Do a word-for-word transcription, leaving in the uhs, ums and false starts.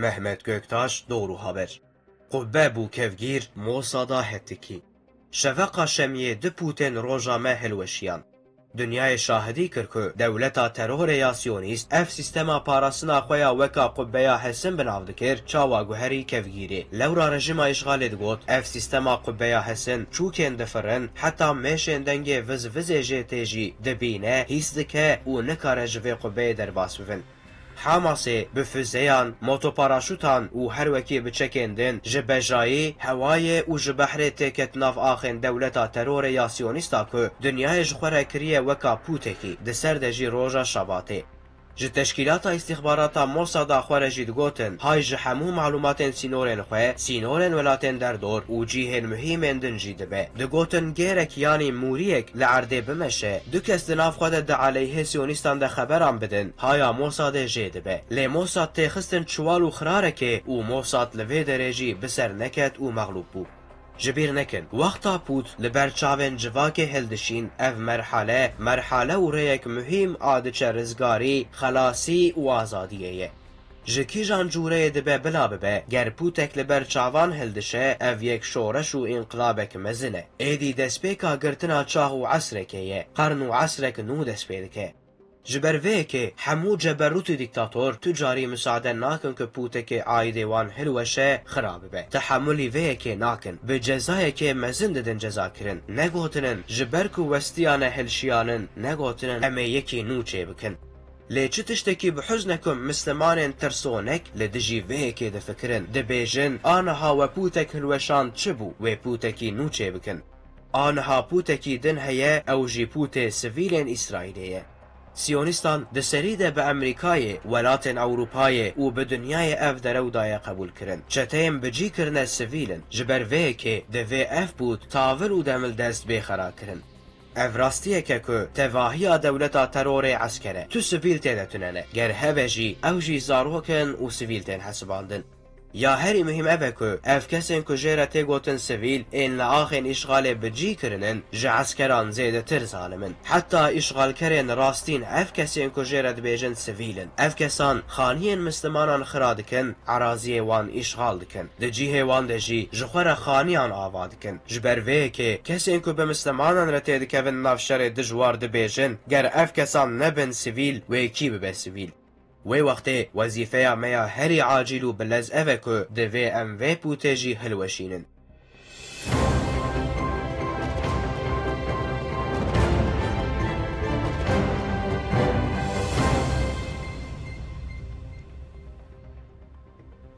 Mehmet Göktaş, Doğru Haber. Qubbe bû kevgîr, Mosada hetikî. Şeveqa şemiyê du pûtên roja me hilweşiyan. Dinyayê şahidî kir ku dewleta terorê ya Siyonîst ev sîstema parastina xwe ya weka qubbeya Hesin bi nav dikir, çawa guherî kevgîrê. Lewra rejîma îşxalê digot, ev sîstema qubbeya Hesin çûkên difirin, heta mêşên dengê viz vizê jê tê jî dibîne, hîs dike û nikare ji vê qubbeyê derbas bibin. Hamasê bi füzeyan, motoparaşûtan û her wekî bi çekên din ji bejayî, hewayê û ji behrê têket nav axên dewleta terorê ya Siyonîsta ku dinyayê ji xwe re kiriye weka pûtekî, di ser de jî roja Şebatê. Ji teşkîlata îstîxbarata Mosada xwe re jî digotin, hay ji hemû malûmatên sînorên xwe, sînorên welatên derdor û cihên muhîmên din jî dibe. Digotin, gêrek yanî mûriyek li erdê bimeşe, du kes di nav xwe de di aleyhê Siyonîstan de xeberan bidin, haya Mosadê jê dibe. Lê Mosad têxistin çiwal û xirarekê û Mosad li vê derê jî bi ser neket û mexlûb bû. Ji bîr nekin, wexta pût li ber çavên civakê hildişîn, ev merhale, merhale û rêyek muhîm a diçe rizgarî, xelasî û azadiyê ye. Ji kîjan cûreyê dibe bila bibe, ger pûtek li ber çavan hildişe, ev yek şoreş û înqilabek mezin e. Êdî destpêka girtina çax û esrekê ye, qern û esrek nû dest pê dike. Ji ber vê yekê hemû ceberûtî dîktator tu carî misaade nakin ku pûtekê aîdê wan hilweşe, xira bibe. Tehemulî vê yekê nakin. Bi cezayekê mezin didin cezakirin. Negotinin, ji ber ku westiyane hilşiyanin, negotinin, em ê yekî nû çêbikin. Lê çi tiştekî bi huzn e ku mislimanên tirsonek li dijî vê yekê difikirin, dibêjin, aniha we pûtek hilweşand çi bû, wê pûtekî nû çêbikin. Aniha pûtekî din heye, ew jî pûtê sivîlên Îsraîlê ye. Siyonîstan di serî de bi Amerîkayê, welatên Ewropayê û bi dinyayê ev derew daye qebûl kirin. Çeteyên bi cî kirine sivîl in. Ji ber vê yekê divê ev pût tavil û demildest bê xera kirin. Ev rastiyek e ku tevahiya dewleta terorê esker e. Tu sivîl tê de tune ne. Ger hebe jî, ew jî zarok in û sivîl tên hesibandin. Ya herî muhîm ev e ku ev kesên ku jê re tê gotin sivîl, ên li axên îşxalê bi cî kirinin, ji eskeran zêdetir zalim in. Heta îşxalkerên rastîn ev kesên ku jê re dibêjin sivîl in. Ev kesan xaniyên mislimanan xira dikin, eraziyê wan îşxal dikin. Di cihê wan de jî ji xwe re xaniyan ava dikin. Ji ber vê yekê kesên ku bi mislimanan re têdikevin nav şerê dijwar dibêjin, ger ev kesan nebin sivîl, wê kî bibe sivîl? Wê wextê wezîfeya me ya herî acîl û bilez ev e ku divê em vê pûtê jî hilweşînin.